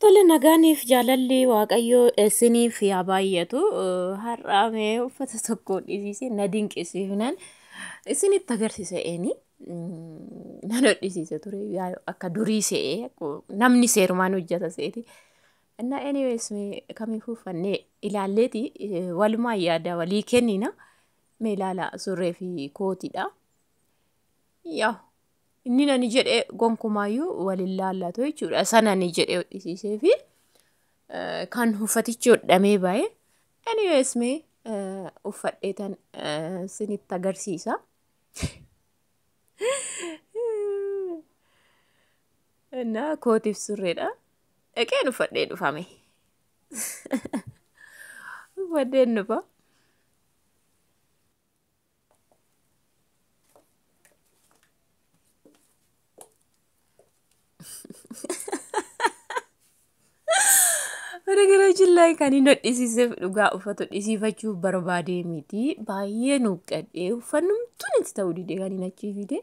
Tole nagaaniif jaalalli Waaqayyoo isiniif yaa baay'atu. Har'a mee uffata tokko hodhisiise na dinqisiifnaan isinitti agarsiisa eeni. Nan hodhisiise ture akka durii se'ee namni seerumaan hojjeta se'eeti. Innaa anyways mee kamiifuu uffannee ilaalleeti walumaan yaada walii kennina. Mee ilaala surree fi kootiidha. Yaa inni nani jedhee gonkumaayyuu walin laallatu jechuudha. Sana ni jedhee hodhisiisee fi kan uffatichi hodhamee bahe. Anyways mee uffadheetan isinitti agarsiisa. Innaa kootiif surreedha. Dhaqeen uffadhee dhufame. Uffadheen dhufa. በነገራችን ላይ kan inni hodhisiiseef dhugaa uffata hodhisiifachuu barbaadee miti. Baay'ee nuuqqadhee uffannumtuun itti ta'uu dide kan inni achii fide.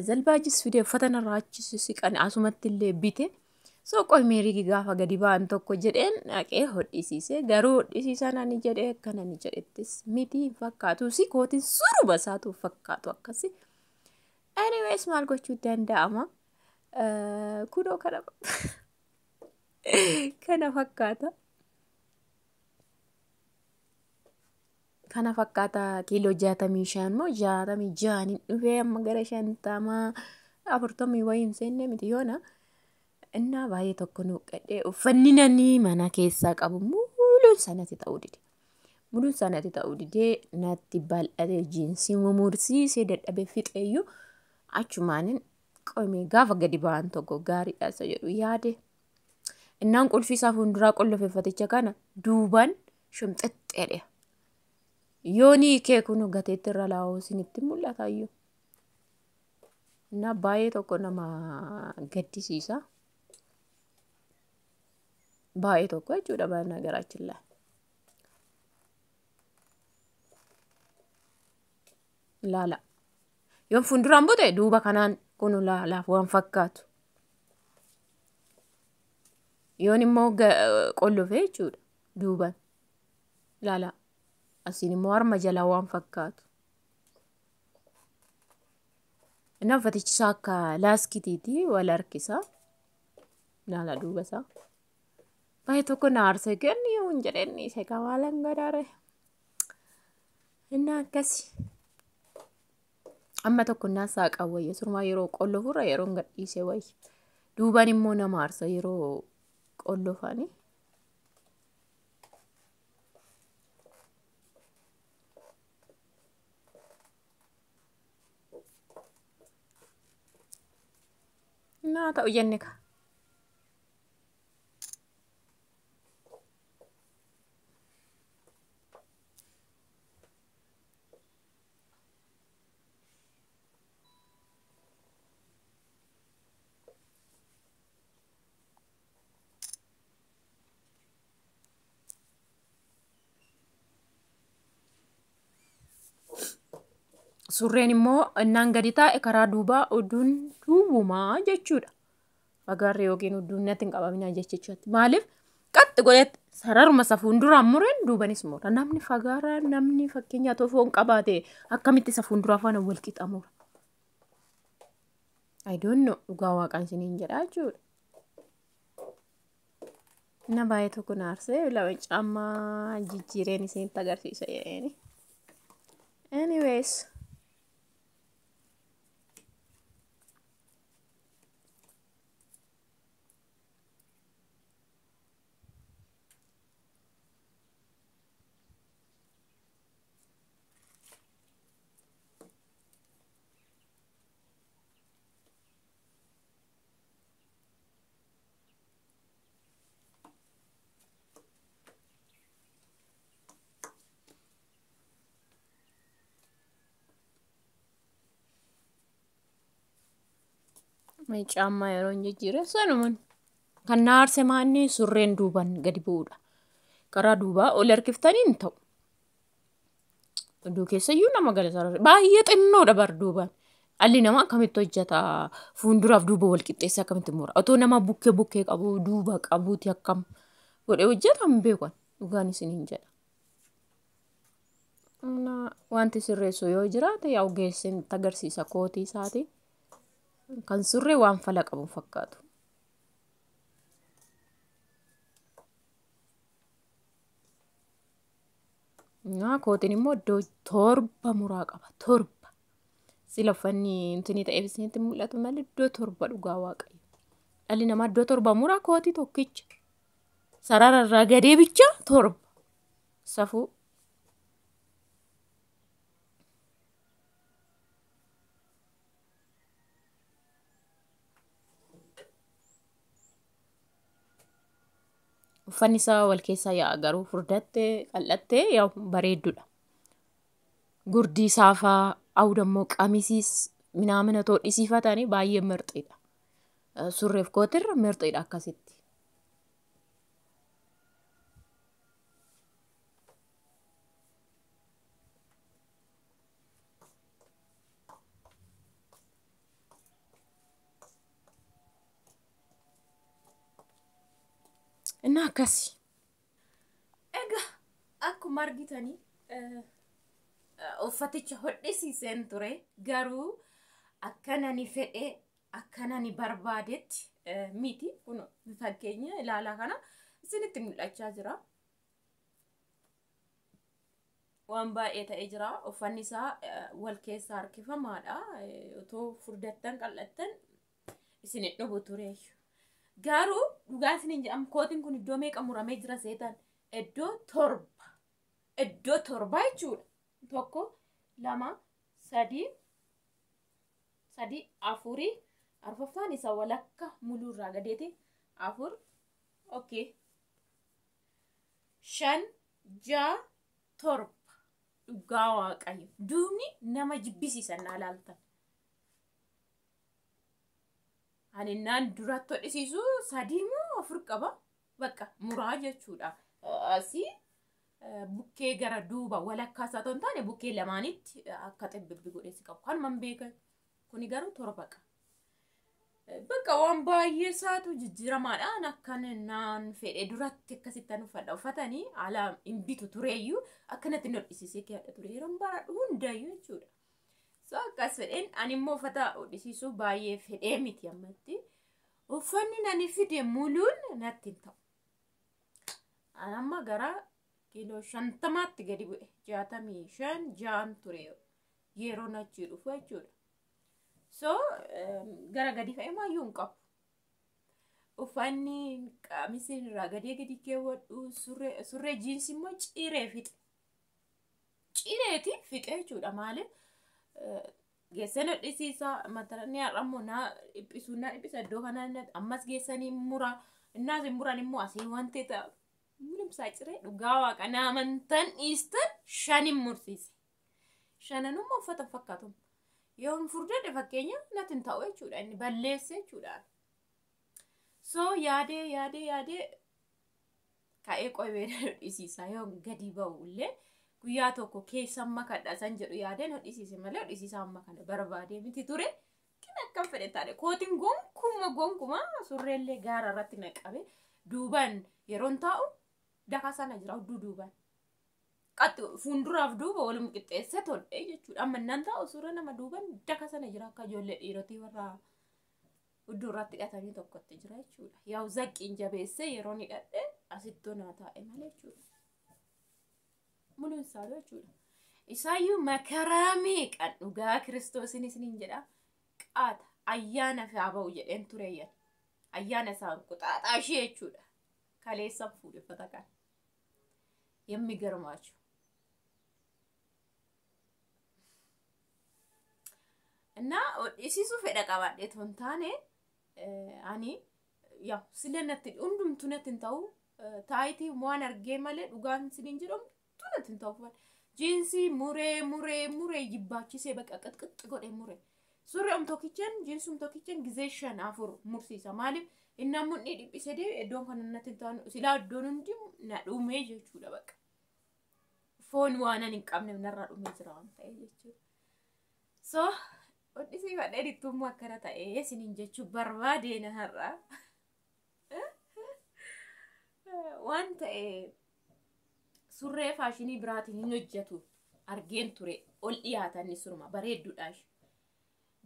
Zalbaajis fide uffata narraa achi siqan asumatti illee bite. So qoy meerii gaafa gadi ba'an tokko jedheen dhaqee hodhisiise. Garuu hodhisiisaan ani jedhee akkana ani jedhettis miti hin fakkaatu. Si kootiin surba isaatu fakkaatu akkasi. Anyways maal gochuu danda'ama. Kunoo kana fakkaata. Kana fakkaata kiiloo 65 moo 66 dhufee amma gara 50 40 wayii hin seenne miti yoona. Innaa baay'ee tokko nuuqqadhee uffanni nani mana keessaa qabu muluun sanatti ta'uu dide. Muluun sanatti ta'uu didee natti bal'ate jiinsii mumursiisee dadhabee fixeeyyuu achumaanin qomee gaafa gadi ba'an tokko gaariidha isa jedhu yaade. Innaan qulfii isaa fuulduraa qollofeeffaticha kana duubaan shomxexxeedha. Yoonii kee kun gateetti irra laa'oo isinitti mul'ata iyyuu. Innaa baay'ee tokko nama gaddisiisa. Baay'ee tokko jechuudha በነገራችን ላይ. Laala. Yoon fuulduraan bute duuba kanaan kun laalaaf waan fakkaatu. Yoon immoo qollofe jechuudha duuban. Laala. Asiin immoo harma jalaa waan fakkaatu. Innaa uffatichi isaa akka laaskitiiti wal harkisa. Laala duuba isaa. Baay'ee tokko na aarsee kenni yoon jedheen isa kamaalan gadaare. Innaa akkasi. Amma tokko innaa saaqaa wayya surumaa yeroo qollofurra yeroo gadhiise wayya. Duubaan immoo nama aarsa yeroo qollofani. Innaa ta'u jenne ka. Surreen immoo innaan gadi taa'e karaa duubaa oduun duubumaa jechuudha. Fagaarri yookiin udduun natti hin qabaminaa jechuudha. Maaliif qaxxi godhetti sararuma isa fuulduraan mureen duubanis mura. Namni fagaaraa namni fakkeenyaa foon qabaate akkamitti isa fuulduraa faana wal qixa mura. I don't know dhugaa waaqaan isiniin jedhaa jechuudha. Na baay'ee tokko na aarsee lama caammaa jijjiireen isinitti agarsiisa jedheeni. Anyways. Caammaa yeroo hin jijjiire sanumaan kan na aarse maanni surreen duubaan gadi bu'uudha. Karaa duubaa ol harkiftanii hin ta'u. Oduu keessayyuu nama gala sarara baay'ee xinnoodha bar duubaan. Dhalli namaa akkamitti hojjeta? Fuulduraaf duuba wal qixxeessee akkamitti mura? Otoo nama bukkee bukkee qabu duuba qabuuti akkam godhee hojjeta hin beeku dhugaan isiniin jedha. Wanti sirreessu yoo jiraate yaa ogeessin agarsiisa kootii isaati. Kan surree waan fala qabu fakkaatu. Kootiin immoo iddoo 7 muraa qaba. 7. Sila uffanni intinii ta'eef isinitti mul'atu malee iddoo 7 dhugaa waaqayyo. Dhalli namaa iddoo 7 muraa kootii tokkicha. Sarara irraa gadee bicha 7. Safuu. Uffanni isaa wal keessaa yaa'a garuu furdattee qal'attee yaa bareeddudha. Gurdii saafaa awudammoo qamisiis minaamina too dhisiifatanii baay'ee mirxiidha. Surreef kootirra mirxiidha akkasitti. Innaa akkasi. Egaa akkuma argitanii uffaticha hodhisiiseen ture garuu akka nani fedhe akka nani barbaadetti miti. Kun fakkeenya ilaalaa kana isinitti mul'achaa jira. Waan baay'ee ta'ee jira. Uffanni isaa wal keessa harkifamaadha. Otoo furdattan qal'attan isin hin dhubu ture. Garuu dhugaa isiniin jedhamu kootiin kun iddoo meeqa muramee jira seetan? Iddoo 7. Iddoo 7 jechuudha. 1, 2, 3, 3, 4, arfaffaan isa walakka muluurraa gadeeti. 4, okay. 5, 6, 7. Dhugaa waaqayyo. Duubni nama jibbisiisan naa laaltan. Ani naan duratti hodhisiisu 3 moo 4 qaba. Bakka muraa jechuudha. Asii bukkee gara duuba walakkaa isaa otoo hin taane bukkee lamaanitti akka xibbibbi godhee si qabu. Kanuman beekan. Kuni garuu 7 qaba. Bakka waan baay'ee isaatu jijjiiramaadhaan akkan naan fedhe duratti akkasitti uffadha. Uffatanii ala hin bitu tureeyyuu akkanatti hin hodhisiisee keessa ture. Yeroo baradhu hundayyuu jechuudha. So akkas fedheen ani immoo uffata hodhisiisuu baay'ee fedhee miti ammatti. Uffanni nani fide muluun natti hin ta'u. Ani amma gara kiiloo 50tti gadi bu'e. 65 6 ture yeroo achi dhufu jechuudha. So gara gadi fe'ee maayyuu hin qabu. Uffanni qamisiin irraa gadee gadi keewwadhu surree jiinsii immoo ciree fixe. Cireeti fixe jechuudha maaliif? Geessanii hodhisiisa mataranii har'a immoo naa dhiphisuu naa dhiphisa iddoo kana ammas geessanii mura innaas hin muran immoo asii wanti ta'a mul'imsaa ciree dhugaa waaqa naa amantan dhiistan 5 mursiise. 5 uffata fakkaatu yoo hin furdadhe fakkeenya natti hin ta'u jechuudha inni balleesse jechuudha. So yaadee yaadee yaadee ka'ee qoybee hodhisiisa yoo gadi ba'u illee guyyaa tokko keessa makadha san jedhu yaadeen hodhisiise malee hodhisiisa amma kana barbaadee miti ture. Kin akkam fedhe taane kootiin gonkuma surreellee gaara irratti naqabe duuban yeroon taa'u daka sana jira hudduu duuban. Qaxxi fuulduraaf duuba walum qixxeessee tol'ee jechuudha. Amma innaan taa'u surree nama duuban daka sana jira akka ijoollee dhiirotii warra hudduu irratti hidhatanii tokkotti jira jechuudha. Yaa'u zaqqiin jabeessee yeroon hidhadhe asittoo naa taa'e malee jechuudha. Muluun isaa jechuudha. Isaayyuu makaraa meeqan dhugaa kiristoosiin isiniin jedha. Qaata ayyaana fi haa ba'u jedheen tureeyyan. Ayyaana isaa quxaaxaa ishee jechuudha. Kaleessa fuudheffata kan. የሚገርማችሁ እና hodhisiisuu fedha qabaadhe otoo hin taane ani yaa sila natti hundumtuu natti hin ta'u taayitii waan argee malee dhugaan isiniin jedhamtu natti hin ta'u. Jiinsii muree muree muree jibbaachisee bakka qixqixxi godhee muree. Surree tokkichaan jiinsum tokkichaan gizee 5 4 mursiisa. Maaliif inni mudhii dhiphisee deebi'e iddoon kana natti hin taanu silaa iddoon hundi na dhumee jechuudha bakka. Foon waan ani hin qabne narraa dhumee jira waan ta'eef jechuudha. So Hodhisiifadhee dittummoo akkana ta'ee isiniin jechuu barbaadeen har'a. Waan ta'e surree faashinii biraatiin hin hojjetu argeen ture ol dhiyaatanni surma bareedduudhaaf.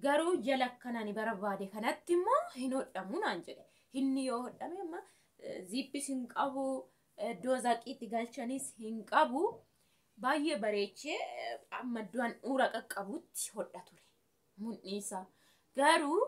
Garuu jala akkanaan barbaade kanatti immoo hin hodhamu naan jedhe. Inni yoo hodhame amma ziippis hin qabu, iddoo zaqiitti galchanis hin qabu. Baay'ee bareechee amma iddoo handhuura qaqqabutti hodha ture. Mudhii isaa. Garuu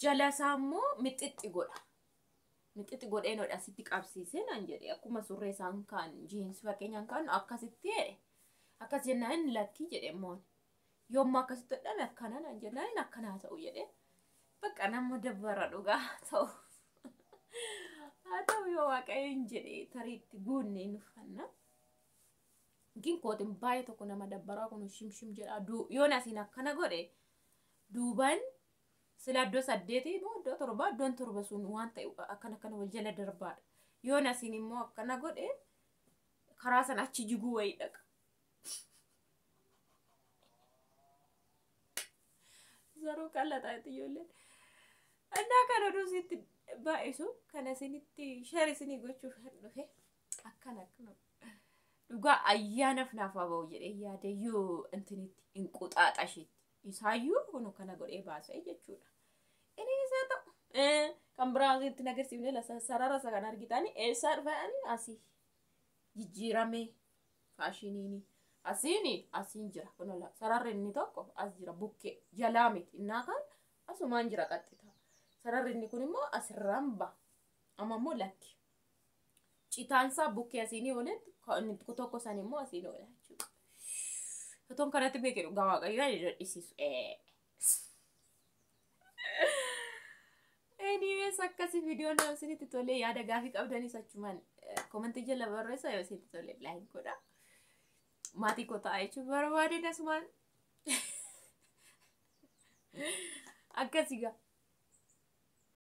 jala isaa immoo mixixxi godha. Mixixxi godheen hodha asitti qabsiisee naan jedhe. Akkuma surree isaan kaan jiinsi fakkeenyaan kaan akkasitti jedhe. Akkas jennaan inni lakkii jedhe immoo. Yommuu akkasitti hodhame akkana naan jennaan inni akkanaa ta'u jedhe. Bakka nama dabbara dhugaa ta'u. Haa ta'u yoo Waaqayyoon jedhe tariitti guunne hin uffanna. Gin kootiin baay'ee tokko nama dabbaraa kun shimshim jedha. Yoon asiin akkana godhe duuban sila iddoo 8 moo iddoo 7 iddoon 7 sun waan ta'e akkana akkana wal jala darbaadha. Yoon asiin immoo akkana godhe karaa sana achi jiguu wayii dhaqa. Zaruu qallataa itti ijoolleen. Innaa kana oduu isitti baay'isu kana isinitti share isinii gochuuf kan dhufe akkana akkana. Dhugaa ayyaanaaf naaf haa ba'u jedhee yaade yoo intinitti hin quxaaxasheetti. Isaayyuu kun kana godhee baasee jechuudha. Inni isaa ta'u. Kan biraa asitti agarsiifne sarara isa kan argitanii eessaa dhufanii asii jijjiirame faashiniini. Asiin asiin jira. Kun sararri inni tokko as jira bukkee jalaa miti. Innaa kan asumaan jira qaxxita. Sararri inni kun immoo asirraan ba'a. Amma immoo lakki. Citaan isaa bukkee asiin ooletti inni tokko san immoo asiin oola jechuudha. Otoon kanatti beekee dhugaa Waaqayyoo ani dadhisiisu. Anyways akkasii viidiyoon yoo isinitti tolee yaada gaafii qabdanis achumaan komentii jala barreessaa yoo isinitti tolee like godha. Maatii koo ta'a jechuun barbaadeen asumaan. Akkasii gaa.